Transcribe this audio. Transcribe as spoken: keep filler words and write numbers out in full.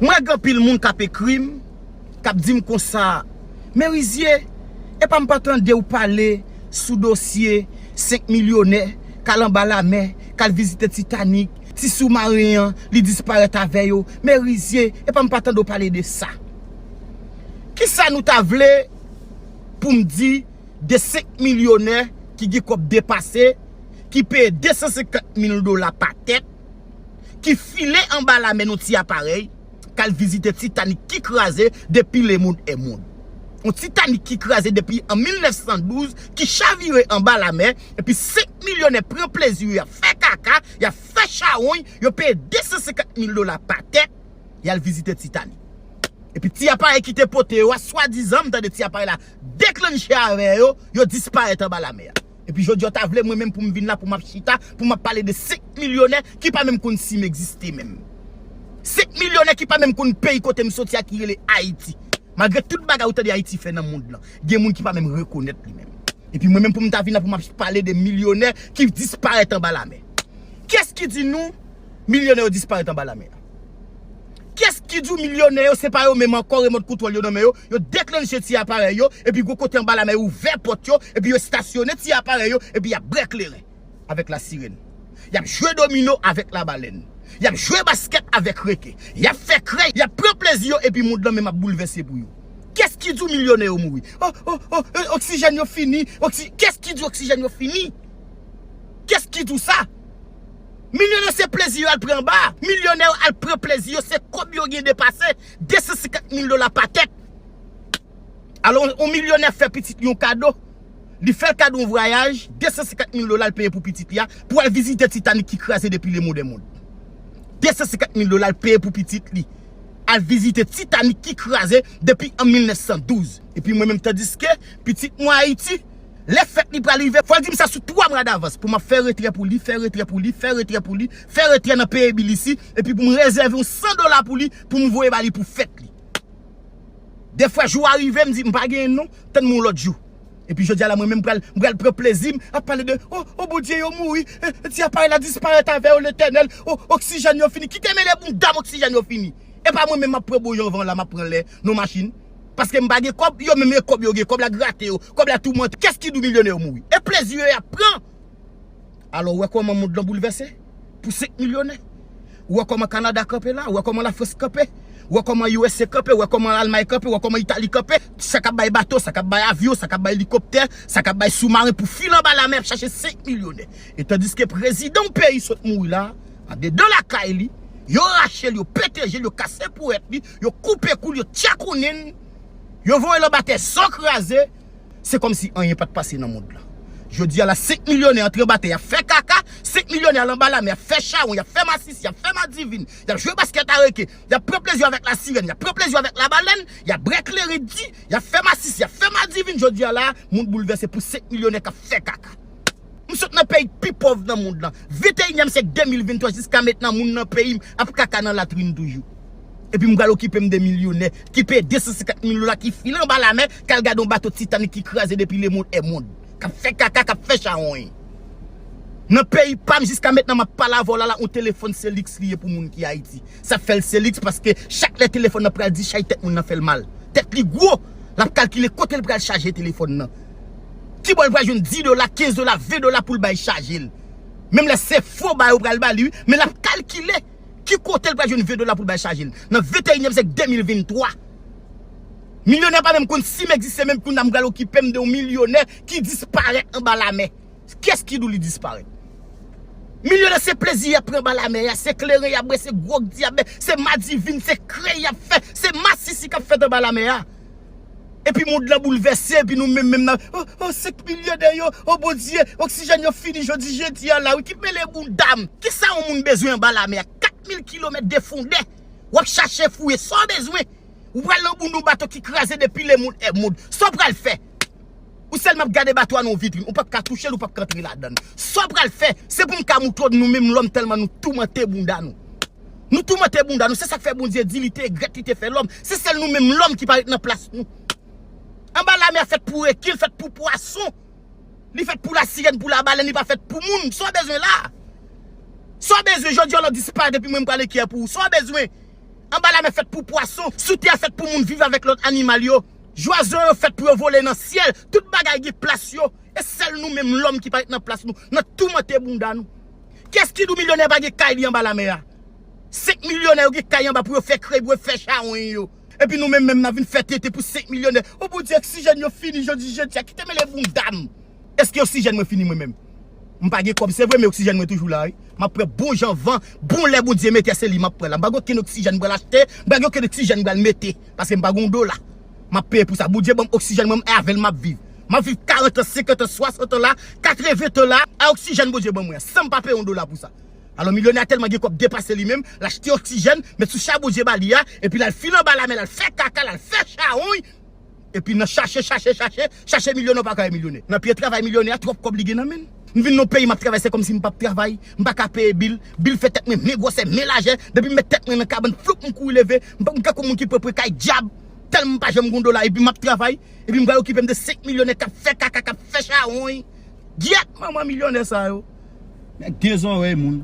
M wè gen anpil moun k ap ekri m, k ap di m konsa, Merizier, epa m pa tande w pale sou dosye senk milyonè k al anba lamè, k al vizite Titanic, ti soumaren an, li disparèt avè yo. Merizier, epa m pa tande w pale de sa. Kisa nou ta vle pou m di de senk milyonè ki gen kòb depase, ki peye de san senkant mil dola pa tèt, ki file anba lamè nan yon ti aparèy, k al vizite Titanic ki kraze depi lemonn è monn. Yon Titanic ki kraze depi an mil nèf san douz, ki chavire anba lamè, epi senk milyonè pran plezi yo, y ap fè kaka, y ap fè chawony, yo peye de san senkant mil dola pa tèt, y al vizite Titanic. Epi ti aparèy ki te pote yo a, swadizan, m tande ti aparèy la deklanche avè yo, yo disparèt anba lamè a. Epi jodi a, w ta vle mwen menm pou m vin la, pou m ap chita, pou m ap pale de senk milyonè ki pa menm konn si m egziste menm. Senk milyonè ki pa menm konn peyi kote m soti a ki rele Ayiti. Malgre tout bagay ou tande Ayiti fè nan mond lan, gen moun ki pa menm rekonèt li menm. Epi mwen menm pou m ta vin la pou m ap pale de milyonè ki disparèt anba lamè. Kiyès ki di nou milyonè yo disparèt anba lamè a? Kiyès ki di w milyonè yo se pa yo menm ankò, remòt kontwòl yo nan men yo, yo deklanche ti aparèy yo, epi gwo kote anba lamè yo ouvè pòt yo, epi yo estasyone ti aparèy yo, epi y ap bwè kleren avèk lasirèn. Y ap jwe domino avèk labalèn. Y ap jwe baskèt avèk reke. Y ap fè krèy, y ap pran plezi yo, epi mond lan menm ap boulvèse pou yo. Kiyès ki di w milyonè yo mouri? Oh, oh, oh, eh, oksijèn yo fini. Oksi-, kiyès ki di w oksijèn yo fini? Kiyès ki di w sa? Milyonè se plezi yo al pran anba. Milyonè yo al pran plezi yo, se kòb yo gen depase de san senkant mil dola pa tèt. Alò, yon milyonè fè pitit li yon kado. Li fè l kado yon vwayaj, de san senkant mil dola l peye pou pitit li a, pou al vizite Titanic ki kraze depi lemonn è monn. De san senkant mil dola l peye pou pitit li. Al vizite Titanic ki kraze depi an mil nèf san douz. Epi mwen menm, tandiske pitit mwen Ayiti, lè fèt li pral rive, fò l di m sa sou twa mwa davans pou m ap fè retrè pou li, fè retrè pou li, fè retrè pou li, fè retrè nan peye bil isi, epi pou m rezève yon san dola pou li, pou m voye ba li pou fèt li. Defwa jou a rive, m di, "M pa genyen non, tann mwen yon lòt jou." Epi jodi a la, mwen menm, m pral, m pral pran plezi m ap pale de, "Oh, oh, Bondye, yo mouri, eh, ti aparèy la disparèt avè yo, Letènèl, oh, oksijèn yo fini." Kite mele bounda m, oksijèn yo fini. E pa mwen menm m ap pran bouyon van la, m ap pran lè nan machin. Paske m pa gen kòb, yo menm e kòb yo gen, kòb la grate yo, kòb la toumante. Kiyès ki di w milyonè yo mouri? E plezi yo y ap pran. Alò, ou wè kòman mond lan boulvèse? Pou senk milyonè. Ou wè kòman Kanada kanpe la, ou wè kòman Lafrans kanpe, ou wè kòman U S A kanpe, ou wè kòman Almay kanpe, ou wè kòman Itali kanpe. Sa k ap bay bato, sa k ap bay avyon, sa k ap bay elikoptè, sa k ap bay soumaren pou file anba lamè ap chache senk milyonè. E tandiske prezidan yon peyi sot mouri la, andedan lakay li, yo rache l, yo pete je l, yo kase pwèt li, yo koupe kou l, yo tchakounen l, yo voye l anba tè, zo kraze, se kòmsi anyen pa t pase nan mond lan. Jodi a la, senk milyonè antre anba tè, y ap fè kaka, senk milyonè al anba lamè, y ap fè chawony, y ap fè masisi, y ap fè madivin, y ap jwe baskèt a reke, y ap pran plezi avèk lasirèn, y ap pran plezi avèk labalèn, y ap bwè kleren di, y ap fè masisi, y ap fè madivin. Jodi a la, moun boulvèse pou senk milyonè k ap fè kaka. M sot nan peyi k pi pòv nan mond lan. Venteyinyèm syèk, de mil venntwa, jiska mentnan moun nan peyi m ap kaka nan latrin toujou. Epi m pral okipe m de milyonè ki peye de san senkant mil dola, ki file anba lamè, k al gade yon bato Titanic ki kraze depi lemonn è monn, k ap fè kaka, k ap fè chawony. Nan peyi pa m, jiska mentnan m ap pale avè w la, la, yon telefòn Celix li ye pou moun ki Ayiti. Sa fè l Celix, paske chak lè telefòn nan pral di chay, tèt moun nan fè l mal. Tèt li gwo, l ap kalkile kote l pral chaje telefòn nan. Kibò l pral jwenn dis dola, kenz dola, ven dola pou l bay chaje l. Menm lè se fo ba yo pral ba li, wi, men l ap kalkile ki kote l pral jwenn ven dola pou l bay chaje l. Nan venteyinyèm syèk, de mil venntwa. Milyonè pa menm konn si m egziste, menm kounye a m pral okipe m de yon milyonè ki disparèt anba lamè. Kiyès ki di w li disparèt? Milyonè se plezi y ap pran anba lamè a, se kleren y ap bwè, se gwòg di y ap bwè, se madivin, se krèy y ap fè, se masisi k ap fèt anba lamè a. Epi mond lan boulvèse, epi nou menm, menm nan, oh, oh, senk milyonè yo, oh, Bondye, oksijèn yo fini jodi jedi a la, wi, ki mele bounda m. Kisa yon moun bezwen anba lamè a? Kat mil kilomèt de fondè, w ap chache fouye, sa w bezwen? Ou pral nan bounda yon bato ki kraze depi lemonn è monn. Sa w pral fè? Ou sèlman ap gade bato a nan yon vitrin. Ou p ap ka touche l, ou p ap ka antre ladan l. Sa w pral fè? Se pou m ka moutre w nou menm lòm tèlman nou toumante bounda nou. Nou toumante bounda nou. Se sa k fè Bondye di li te regrèt li te fè lòm. Se sèl nou menm lòm ki pa ret nan plas nou. Anba lamè a fèt pou reken, l fèt pou pwason. Li fèt pou lasirèn, pou labalèn, li pa fèt pou moun. Sa w bezwen la? Sa w bezwen? Jodi a lè w disparèt epi mwen m pral enkyè pou ou. Sa w bezwen? Anba lamè fèt pou pwason, sou tè a fèt pou moun viv avèk lòt animal yo. Zwazo yo fèt pou yo vole nan syèl, tout bagay gen plas yo. E sèl nou menm lòm ki pa ret nan plas nou, n ap toumante bounda nou. Kiyès ki di w milyonè pa gen kay li anba lamè a? Senk milyonè yo gen kay anba pou yo fè krèy, pou yo fè chawony yo. Epi nou menm menm n ap vin fè tenten pou senk milyonè. O Bondye, oksijèn yo fini jodi, jodi a. Kite mele bounda m. Èske oksijèn mwen fini mwen menm? M pa gen kòb, se vre, men oksijèn mwen toujou la, wi. M ap pran bon jan van, bon lè Bondye mete, se li m ap pran la. M pa gen okenn oksijèn m pral achte, m pa gen okenn oksijèn m pral mete, paske m pa gen yon dola. M ap peye pou sa. Bondye ban m oksijèn mwen, avè l m ap viv. M ap viv karant an, senkant an, swasant an la, katreven an la, a oksijèn Bondye ban mwen an, san m pa peye yon dola pou sa. Alò, milyonè a tèlman gen kòb depase li menm, l achte oksijèn, met sou cha Bondye ba li a, epi l al file anba lamè, l al fè kaka, l al fè chawony, epi nan chache, chache, chache, chache milyonè, w pa ka wè milyonè. Nan pye travay milyonè a, twòp kòb li gen nan men l. M vin nan peyi, m ap travay, se kòmsi m p ap travay, m pa ka peye bil, bil fè tèt mwen men gwosè, men lajè, depi m met tèt mwen nan kabann, floup, m kouri leve, m pa, m tankou moun ki pre pre kay dyab, tèlman m pa janm gen yon dola, epi m ap travay, epi m pral okipe m de senk milyonè k ap fè kaka, k ap fè chawony. Gyèt manman milyonè sa yo. Nèg gen zòrèy moun.